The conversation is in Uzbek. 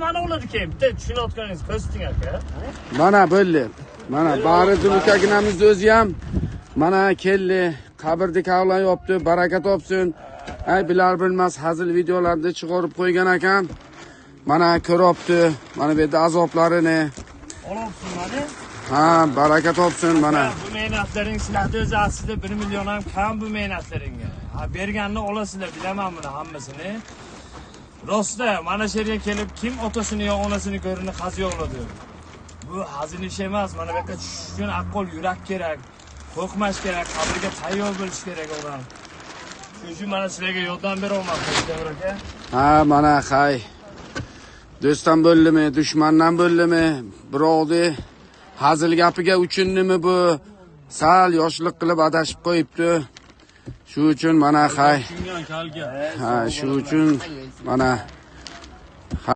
nimani oladi keyin? Bitta tushunayotganingiz ko'rsating, aka. Mana bo'ldi. Mana Bahriddin ukaginamizni o'zi ham mana keldi. Qabrni kavlayapti, baraka topsin. Ay, bilar bilmas hazil videolarni chiqarib qo'ygan ekan. Mana ko'ryapti. Mana bu yerda azoblarini. Olibsin mana. Ha, baraka topsin mana. Bu mehnatlaring sizlarda o'zi aslida 1 million ham kam bu mehnatlaringga. Ha, berganni olasizlar, bilaman buni hammasini. Rostda mana shu yerga kelib kim otasini yo onasini ko'rini qaziy oladi. Bu hazil ish emas. Mana bu yoqqa tushish uchun aql, yurak kerak. Qo'rqmash kerak, qabrga tayyor bo'lish kerak odam. Shuning uchun mana sizlarga yordam beraman, Temur aka. Ha, mana hay. Do'stdan bo'ldimi, dushmandan bo'ldimi? Birovni hazil gapiga uchundimi bu? Sal yoshlik qilib adashib qo'yibdi. Shu uchun mana hay. Tushungan kalga. Ha, shu uchun mana.